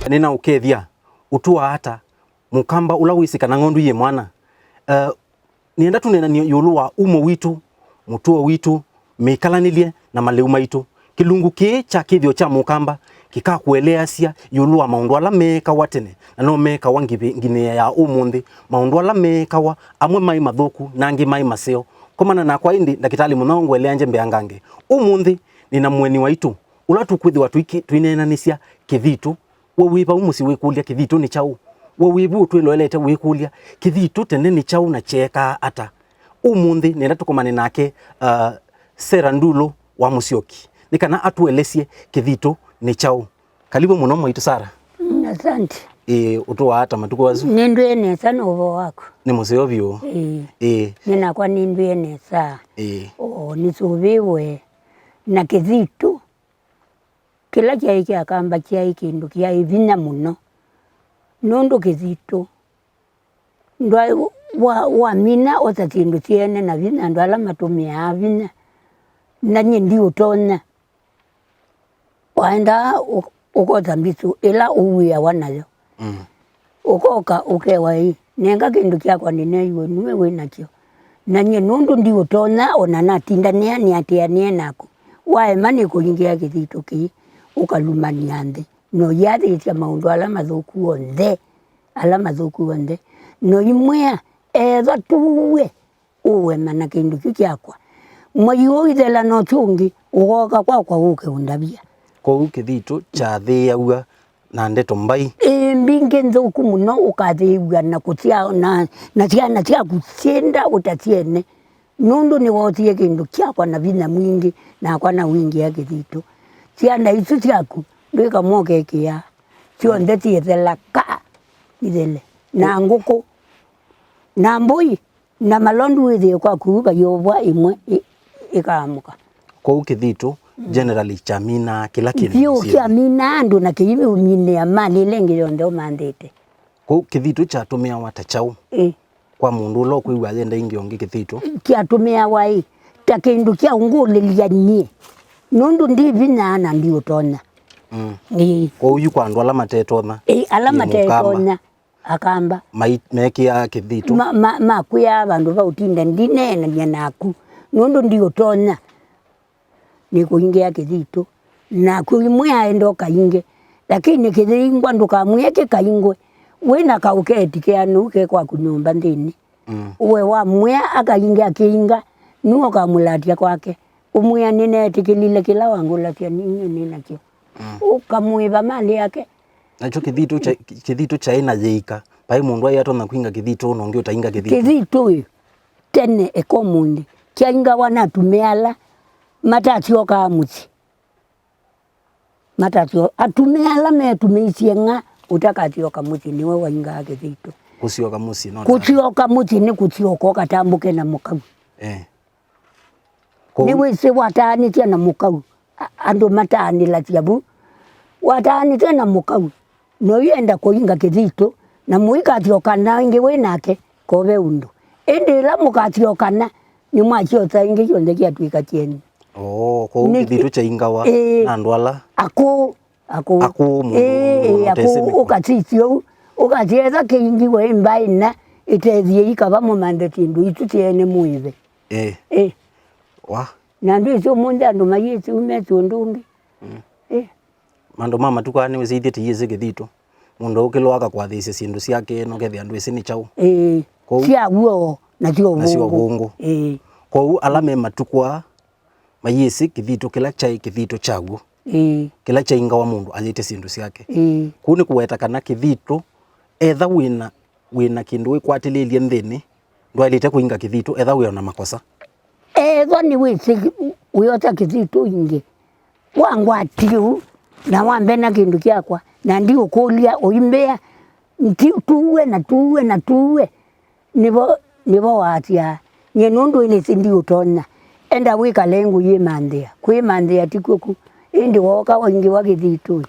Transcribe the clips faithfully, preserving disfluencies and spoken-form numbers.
Nĩnaũkethya, ũtũaa ata, mũkamba ũla wĩsĩ kana ng'ondu yĩ mwana? Eh, nĩenda tũneenany'e ĩũlũ wa umo witũ, mũtũo witũ, mĩkalanĩlye, na malĩu maitũ. Kĩlungu kĩĩ kya kĩthĩo kya mũkamba kĩkakũeleasya ĩũlũ wa maũndũ ala meekawa tene na no meekawa ngivĩ-, nginyĩa ya ũmũnthĩ, maũndũ ala meekawa, amwe maĩ mathũku na angĩ maĩ maseo. Komana nakwa ĩndĩ, Ndakĩtalĩ Mũnyao, ngũeleangye mbeangange. Ũmũnthĩ nĩ na mũeni waitũ, ũla tũkwĩthĩwa tũiki-, tũineenanĩsya kĩthitũ. We wĩ vau mũsyĩ wĩkũlya, "Kĩthitũ nĩ kyaũ?" We wĩ vu ũtwĩloelete wĩkũlya, "Kĩthitũ tene nĩ kyaũ na kyeekaa ata?" Ũmũnthĩ nĩenda tũkomane nake, uh, Sarah Ndulũ wa Mũsyoki, nĩ kana atũelesye kĩthitũ nĩ kyaũ. Kalivu mũno mwaitũ Sarah. Mm, asante. Ĩĩ, ũtũaa ata matukũ asu? Nĩndwĩe nesa, na ũvoo waku? Nĩ mũseo vyũ. Ĩĩ. Ĩĩ. Nĩ nakwa nĩndwĩe nesa. Ĩĩ. Oo, nĩsũvĩwe na kĩthitũ. Kĩla kyaĩ kya kamba kyaĩ kĩndũ kyaĩ vinya mũno, nũndũ kĩthitũ ndwaĩ wa, wamina osa syĩndũ syeene na vinya, andũ ala matũmĩaa vinya, na nyie ndiũtonya. Waendaa ũ-, ũkosa mbisũ ĩla ũuĩawa nayo. Mm. Ũkoka ũkewa ĩ, "Nenga kĩndũ kyakwa nĩneeiwe nue wĩ nakyo. Na nyie nũndũ ndiũtonya o na natindanĩa nĩatĩanĩe naku, waema nĩkũingĩa kĩthitũ kĩĩ, ũkalumany'a nthĩ, na ũyathĩĩsya maũndũ ala mathũku onthe, ala mathũku onthe, na ũimwĩa, ethwa tuwe." Ũũema na kĩndũ kyu kyakwa. Mwei ũũ ithela na ũsu ũngĩ, ũkooka kwakwa ũke ũndavya. Kwoou kĩthitũ kyathĩĩaw'a na ndeto mbai. Ĩĩ, mbingĩ nthũku mũno ũkathĩĩw'a na kũsya-, na, na syana syaku syĩnda ũtasyene, nũndũ nĩwoosie kĩndũ kyakwa na vinya mwingĩ, nakwa na wingĩa kĩthitũ. Syana isu syaku ndwĩkamwa ũkekĩaa, syonthe syĩthela ka ithele, na ngũkũ, na mbũi. Na malondu wĩthĩe kwaku vaiovwa ĩmwe ĩ-, ĩkaamũka. Kwoou kĩthitũ, mm, generally kyaminaa kĩla kĩndũ vyũ mũsyĩnĩ. Kyaminaa andũ na kĩivi ũminĩa malĩle ĩngĩ yonthe ũmanthĩte. Kwoou kĩthitũ kyatũmĩawa ta kyaũ, ĩ, kwa mũndũ ũla ũkwĩw'a ayenda ingi ũngĩ kĩthitũ? Kyatũmĩawa ĩ, ta kĩndũ kya ũngũlĩlya nyie, nũndũ ndi vinya na ndiũtonya. Mm. Ĩĩ. Kwoou yu kwa andũ ala matetonya, ĩĩ, ala nyie mũkamba. Matetonya. Akamba. Mai-, mekĩaa kĩthitũ. Ma-, ma-, makwĩaa vandũ va ũtinda ndineenany'a naku, nũndũ ndiũtonya. Nĩkũingĩa kĩthitũ. Naku imwe aenda ũkainge. Lakini kĩyĩingwa ndũkamwĩe kĩkaingwe. Wĩ na kaũketi keanũu ke kwaku nyũmba nthĩnĩ. Mm. Ũwe wamwĩa akainge akĩinga, nĩwe ũkamũlatya kwake. Ũmwĩa, "Nĩneetĩkĩlile kĩla wangũlasya ninyie nĩ nakyo." Mm. Ũkamũĩva malĩ yake. Nakyo kĩthitũ kya-, kĩthitũ kyaĩ na yĩika. Vai mũndũ aĩ atonya kwinga kĩthitũ na ũngĩ ũtainga kĩthitũ. Kĩthitũ ĩ, tene eka ũmũnthĩ, kyaingawa na atumĩa ala matasyokaa mũsyĩ. Matasyo-, atumĩa ala metumĩisye ng'a ũtakasyoka mũsyĩ nĩwe waingaa kĩthitũ. Kũsyoka mũsyĩ, no ta- Kũsyoka mũsyĩ nĩ kũsyoka ũkatambũke na mũkau. Eh. Kũu- Nĩwĩsĩ wataanĩtye na mũkau. A-, andũ mataanĩlasya vu. Wataanĩtye na mũkau, na ũyenda kũinga kĩthitũ, na mũikasyokana ĩngĩ wĩ nake, kove ũndũ. Ĩndĩ ĩla mũkasyokana, nĩmwasyosa ĩngĩ kyonthe kyatw'ĩka kyenyu. Oo, kwoou nĩ- kĩthitũ kyaingawa, ĩĩ, na andũ ala akũũ. Akũũ. Akũũ mũndũ, ĩĩ, mũndũ ĩĩ, ũtesĩ akũũ, mĩkwa. Ũkasisya ũu, ũkasyetha kĩingiwe ĩ mbaĩ ĩna ĩtethie ikava mũmanthe syĩndũ isu syeene mũĩve. Ĩĩ. Ĩĩ. Wa. Na ndwĩsĩ ũmũnthĩ andũ mayĩsĩ umesĩ ũndũ ũngĩ. Mm. Ĩĩ. Andũ ma matukũ aa nĩwĩsĩ ithyĩ tĩyĩsĩ kĩthitũ. Mũndũ ũkĩlwa akakwathĩĩsya syĩndũ syake, na ũkethĩa ndwĩsĩ nĩ kyaũ. Ĩĩ. Kwoou- Sya w'o, na syo na syo vũngũ. Vũngũ. Ĩĩ. Kwoou ala me matukũ aa, mayĩsĩ kĩthitũ kĩla kyaĩ kĩthitũ kyaw'o. Ĩĩ. Kĩla kyaingawa mũndũ ayĩte syĩndũ syake. Ĩĩ. Kũu nĩ kũweta kana kĩthitũ, etha wĩna, wĩna kĩndũ wĩkwatĩlĩĩlye nthĩnĩ, ndwaĩlĩte kũinga kĩthitũ, etha wĩ ona makosa. Ethwa nĩwĩsĩ wĩosa kĩthitũ ingĩ, wangwatie ũu, na wambena kĩndũ kyakwa, na ndiũkũlya ũimbĩa, nti-, tuwe na tuwe na tuwe. Nĩvo, nĩvo waasya, nyie nũndũ nĩsĩ ndiũtonya, enda wĩkale ngũyĩmanthĩa. Kwĩmanthĩa ti kw'o ku, ĩndĩ wooka waingĩwa kĩthitũĩ,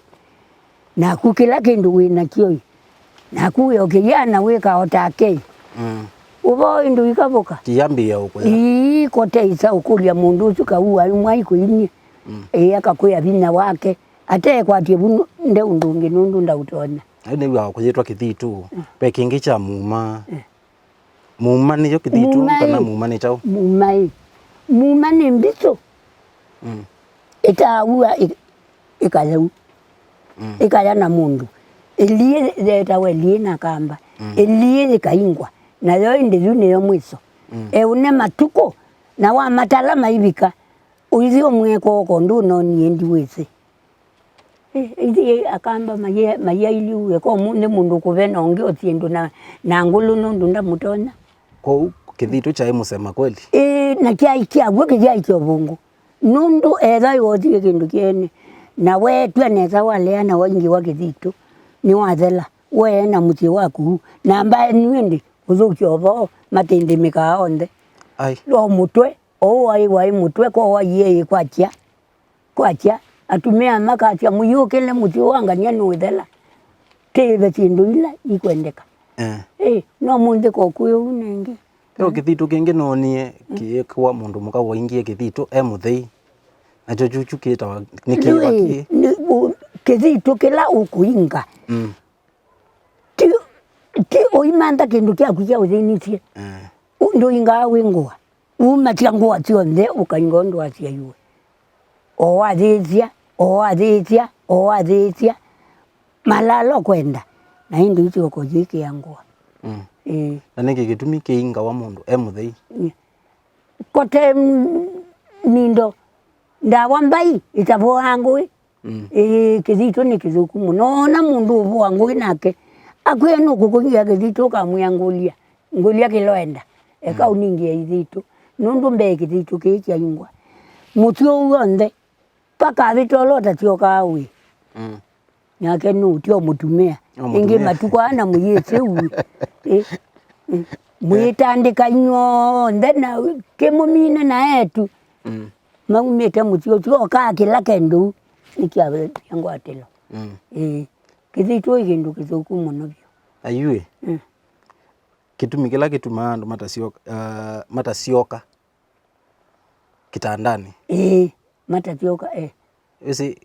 naku kĩla kĩndũ wĩ nakyo-ĩ, naku wĩokĩya na wĩka o take-ĩ. Mm. Ũvoo ĩndũ ikavũka. Tiyambĩĩa ũkũya. Ii, kote isa ũkũlya mũndũ ũsu kaua imwe aikũinie. Mm. Ĩĩ, akakwĩa vinya wake, Atekwatye vu nde ũndũ ũngĩ nũndũ ndaũtonya. Ayu nĩw'aa kũyĩtwa kĩthitũ. Ve kĩngĩ kya muma. Muma nĩyo kĩthitũ Muma kana ĩ. Muma nĩ kyaũ? Muma ĩ. Muma nĩ mbitũ. Mm. Ĩtaaw'a ĩ-, ĩkayau. Mm. Ĩkaya na mũndũ. Ĩliĩ yetawa ĩliĩ na kamba. Mm. Ĩliĩ yĩkaingwa. Nayo ĩndĩ yu nĩyo mwĩso. Mm. Eũne matukũ, na wamatala maivika, ũithi ũmwĩe kwoo kondũ ũnonie ndiwĩsĩ. Ĩ, ithyĩ akamba mayĩailiw'e ko nĩ mũndũ kũve na ũngĩ o syĩndũ na, na ngũlũ nũndũ ndamũtonya. Kwoou kĩthitũ kyaĩ mũsema kweli? Ĩĩ, na kyaĩ kyaw'o kĩyaĩ kya ũvũngũ. Nũndũ ethwa ĩwosie kĩndũ kyeene, na weetw'a nesa waleana waingĩwa kĩthitũ, nĩwathela, wee na mũsyĩ waku, na mbaenu ĩndĩ kũthũkya ũvoo matĩndĩmĩkaa onthe. Ai. O mũtwe, o waĩ waĩ mũtwe, ko waiee ĩ kwakya. Kwakya, atumĩa makasya, "Mũyũkĩle mũsyĩ wa ngany'a nũĩthela, tĩĩve syĩndũ ila ikwendeka." Eh. Ĩ, no mũnthĩ ko kwĩ ũu nĩngĩ. Ve o kĩthitũ kĩngĩ noonie kĩĩkwa mũndũ mũka waingie kĩthitũ e mũthei. Nakyo kyuchu kĩtawa, nĩ kĩĩva kĩĩ? Nĩ, ũ-, kĩthitũ kĩla ũkũinga. Mm. Ti, ti ũimantha kĩndũ kyaku kya ũthĩnisye. Eh. Ũ-, ndũingaa wĩ ngũa. Umasya ngũa syonthe, ũkainga ũndũ wasyaiwe. O wathĩĩsya, o wathĩĩsya, o wathĩĩsya, malala ũkwenda, na ĩndĩ isyoko yĩkĩa ngũa. Mm. Ĩĩ. Na nĩkĩ kĩtumi kĩingawa mũndũ e mũthei? Ĩ. Kote, mm, nindo, ndawa mbai, ĩtavũaa ngũĩ. Mm. Ĩĩ, kĩthitũ nĩ kĩthũku mũno. Ona mũndũ ũvũa ngũĩ nake, akwĩe nũkũkũngia kĩthitũ, ũkamwĩa ngũlya, ngũlya kĩla ũenda. Eka, mm, ũningĩe ithitũ. Nũndũ mbee kĩthitũ kĩĩ kyaingwa. Mũsyĩ ũũ w'onthe, pakavĩta ũla ũtasyokaa wĩ. Mm. Nake nũũ ti o mũtumĩa. O ĩngĩ mũtumĩa. Matukũ aa na mũyĩsĩ ũu. Ĩ, ĩ. Mwĩtandĩka inyw'onthe na kĩmũmine na etu. Mm. Maumĩte mũsyĩ ũsu, okaa kĩla kĩndũ nĩkyavetya ngwatĩlo. Mm. Ĩĩ. Kĩthitũ ĩ kĩndũ kĩthũku mũno vyũ. Ayuĩ. Mm. Kĩtumi kĩla kĩtumaa andũ matasyoka, ah, matasyoka kĩtandanĩ. Ĩĩ, matasyoka, eh. Wĩsĩ,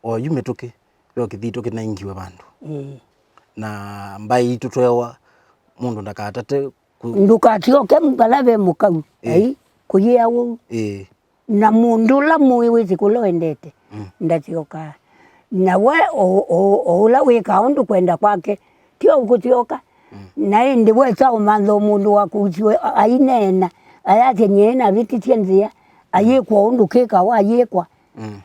o yu mĩtũkĩ, ve o kĩthitũ kĩnaingiwe vandũ. Ĩĩ. Na mbaĩ itũ tweewa, mũndũ ndakatate kũ- Ndũkasyoke vala ve mũkau, ĩĩ, ai, kũyĩa ũu. Ĩĩ. Na mũndũ ũla mũĩ wĩsĩ kũla ũendete, mm, ndasyokaa. Na we o, o, o ũla wĩkaa ũndũ kwenda kwake, tio ũkũsyoka. Mm. Na ĩndĩ wesa ũmantha o mũndũ wa kũusiwe a-, aineena, ayasya nyie navĩtisye nzĩa, ayĩkwa ũndũ kĩkawa ayĩkwa. Mm.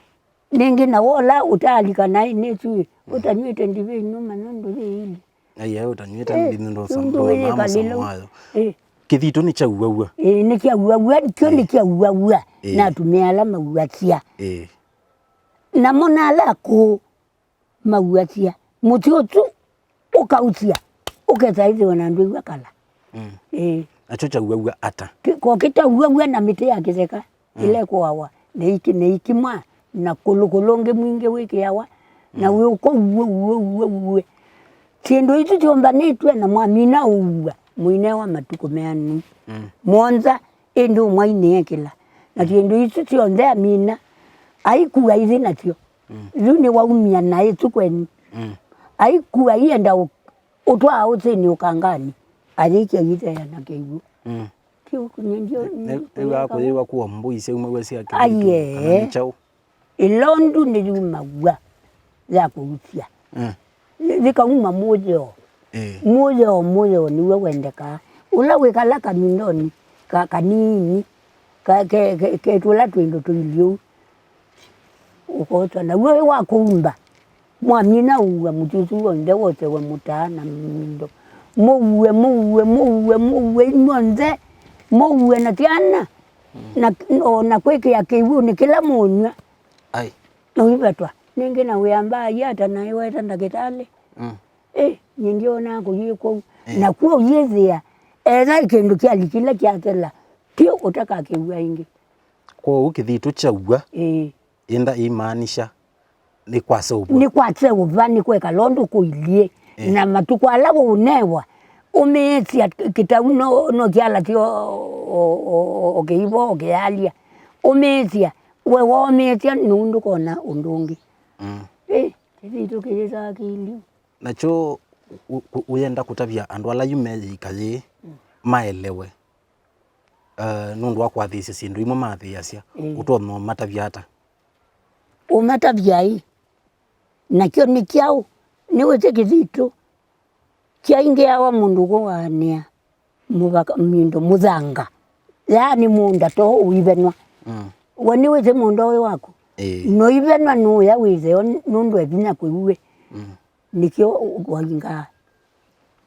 Nĩngĩ na wola ũtaalika naĩ nĩsu, mm, ũtanyw'ĩte ndivei nũmanya ũndũ yĩilyĩ. Aiee, ũtanyw'ĩte, eh, ndinyũ ndũsa-, nũndũ ndũona wĩyĩkalĩle mũsamo wayo. Eh. Kĩthitũ nĩkyauaw'a. Eh, nĩkyauaw'a, kyo, eh, nĩkyauaw'a, eh, na atumĩa ala mauasya. Eh. Namo na ala akũũ mauasya. Mũtĩ ũsu ũkausya, ũkesa ĩthĩwa na ndwĩw'a kala. Mm. Eh. Nakyo kyauaw'a ata? Kĩ-, ko kĩtauaw'a na mĩtĩ ya kĩtheka. Mm. Ĩla ĩkũawa, na iki-, na ikimwa, na kũlũkũlũ ũngĩ mwingĩ wĩkĩawa, na, mm, wĩ ũko uwe, uwe, uwe, uwe. Syĩndũ isu syũmbanĩtw'e na mwamina ũua, mũinewa matukũ meanu. Mm. Mũonza, ĩndĩ ũmwainĩe kĩla. Na, mm, syĩndũ isu syonthe amina, aikua ithi nasyo. Mm. Yu nĩwaumia na ĩsu kwenyu. Mm. Aikua ienda ũ-, ũtwaa ũsĩnĩ ũkanganĩ, ayĩkya itheea na kĩw'ũ. Mm. Kĩu nĩ ndio, nĩ, nĩ, nĩ wa kũyĩwa kuo mbũi syaumaw'a sya kĩthitũ, aiee, kana nĩ kyaũ? Ĩlondu nĩyumaw'a ya kũusya. Mm. Yĩ-, yĩkauma mũyoo. Eh. Mũyoo, mũyoo nĩw'o wendekaa. Ũla wĩkala kamindonĩ ka-, kanini, ka-, ke-, ke-, ketũla twĩndũ tũilyĩ ũu. Ũkoswa naw'o wĩ wa kũumba. Mwamina ũua mũtĩ ũsu w'onthe wosewe mũtaa na mindo. Mũue, mũue, mũue, mũue inyw'onthe. Mũue na syana. Mm. Na, o na kwĩkĩa kĩw'ũnĩ kĩla mũũnyw'a. Ai. Na ũivetwa. Nĩngĩ na wĩa mbaa yata na ĩweta ndakĩtalĩ. Mm. Ĩ, nyie ndyonaa kũyĩkwa ũu. Eh. Na kw'o ũyĩthĩa, etha kĩndũ kyali kĩla kyatela, ti ũtakakĩw'a ĩngĩ. Kwoou kĩthitũ kyaua. Ĩĩ. Ĩnda ĩimaanisha nĩ kwaseũvwa. Nĩ kwaseũva, nĩ kwekala ũndũ kũilyĩ. Eh. Na matukũ ala ũũnewa, ũmĩĩsya kĩtau no, no kyalasya o, o, o, o kĩivo, o kĩyalya. Ũmĩĩsya, we waũmĩĩsya nũndũ kona ũndũ ũngĩ. Mm. Kĩthitũ kĩyĩsaa kĩiliu. Nakyo ũ- ũ- ũyenda kũtavya andũ ala yu meyĩika yĩĩ maelewe, eh, nũndũ wa kwathĩĩsya syĩndũ imwe maathĩĩasya, Ĩĩ. Ũtonya ũmatavya ata? Ũmatavya ĩ, nakyo nĩ kyaũ? Nĩwĩsĩ kĩthitũ kyaingĩawa mũndũ kũwaanĩa mũvaka, mĩndũ mũthanga, yaani mũũnda to ũivenwa. Mm. We nĩwĩsĩ mũũnda ũyũ waku? Ĩĩ. Noivenwa nũya wĩtheo nũndũ e vinya kwĩ uĩ. Mm. Nĩkyo waingaa.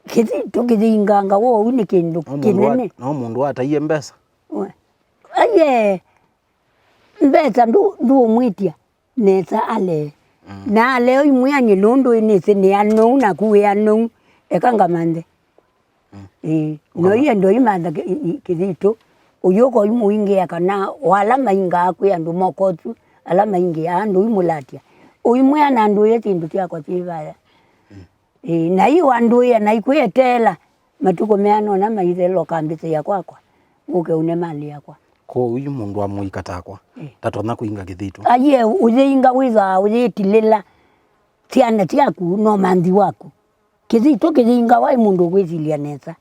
Kĩthitũ kĩthinganga wou nĩ kĩndũ kĩnene. No mũndũ wataie mbesa? Aye, mbesa ndũũmwĩtya nesa alee. Mm. Na aleo imwĩanĩ nũndũ ĩnĩsĩ nĩ anou naku wĩ anou, eka ngamanthe. Mm. Ĩĩ. No iye ndoimantha kĩthitũ, ũyũka ũimũingĩa kana o ala maingaa kwĩ andũ mokotu ala maingĩaa andũ imũlatya. Ũimwĩa na andũ ĩye syĩndũ syakwa syĩ vaya. Mm. Ĩĩ, na yu andũĩa na ikwĩeteela matukũ meana ũna maithela ũkambĩsĩĩa kwakwa, ũke ũne malĩ yakwa. Kwoou yu mũndũ wa mũika takwa ndatonya kũinga kĩthitũ? Aiee, ũyĩinga wĩthwaa ũyĩtilĩla syana syaku na ũmanthi waku. Kĩthitũ kĩyĩingawa ĩ mũndũ ũkwĩsilya nesa.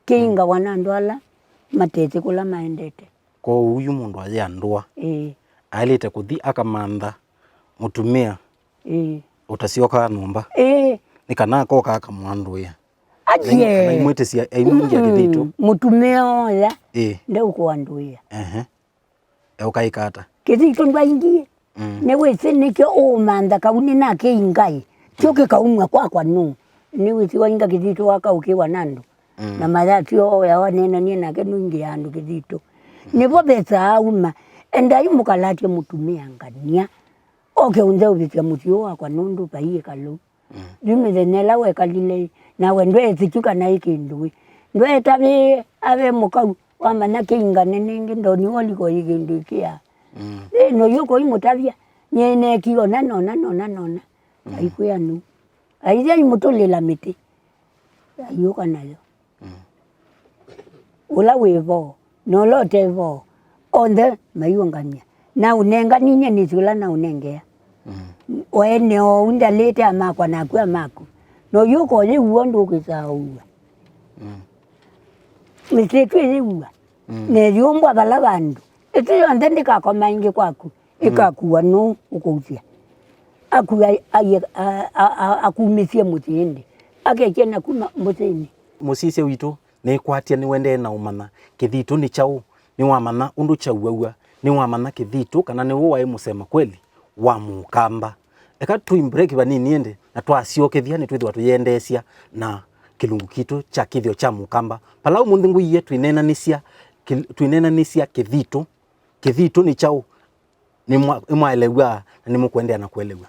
Kĩingawa na andũ ala matesĩ kũla maendete. Kwoou yu mũndũ ayĩandũa aĩlĩte kũthi akamantha mũtumĩa ũtasyokaa nyũmba, nĩ kana akoka akamwandũĩa. Aiee. Kana imwĩtĩsya aimwingia kĩthitũ. Mũtumĩa oya ndeũkũandũĩa. Ehe. Eũkaĩka ata? Kĩthitũ ndwaingie. Nĩwĩsĩ nĩkyo ũũmantha kau nĩnakĩingaĩ. Kyo kĩkaumw'a kwakwa nũũ? Nĩwĩsĩ wainga kĩthitũ wakaũkĩwa na andũ. Na mayasyo oya waneenanie nake nũingĩaa andũ kĩthitũ. Nĩvo vesaa auma. Endai mũkalatye mũtumĩa ngania oke ũnzeũvĩsya mũsyĩ ũũ wakwa nũndũ vai ĩkalũ. Yu mĩthenya ĩla wekalile-ĩ, nawe ndweesĩ kyu kana ĩ kĩndũ-ĩ. Ndweetavĩĩe ave mũkau wamanya kĩingane nĩngĩ ndoni woliko ĩ kĩndũ ĩkĩaa. Ĩ no yu kũimũtavya nyie neekie ona nona nona nona. Aikwĩa nũũ? Aithyai mũtũlĩla mĩtĩ. Aiũka nayo. Ũla wĩ vo na ũla ũte vo, onthe maiũngamya. Naũnenganie nĩsĩ ũla naũnengea. We ene oou ndalĩte amakwa naku amaku. Na ũyũka ũyĩw'a ũndũ ũkwĩsaa ũw'a. Mĩsyĩtũ ĩyĩw'a. Na ĩyũmbwa vala vandũ. Ĩsu yonthe ndĩkakoma ĩngĩ kwaku. Ĩkakua nũũ ũkũusya? Akua aye akumĩsye mũsyĩ ĩndĩ akekye naku mbũsĩnĩ. Mũsisya witũ, nĩkwatya nĩwendee na ũmanya kĩthitũ nĩ kyaũ? Nĩwamanya ũndũ kyauaw'a? Nĩwamanya kĩthitũ kana nĩw'o waĩ mũsema kweli wa mũkamba? Eka tũi break vanini ĩndĩ, na twasyokethya nĩtwĩthĩwa tũyendeesya na kĩlungu kitũ kya kĩthĩo kya mũkamba. Vala ũmũnthĩ ngũie twĩneenanĩsya twĩneenanĩsya kĩthitũ. Kĩthitũ nĩ kyaũ? Nĩmwaelew'a na nĩmũkũendeea na kũelew'a?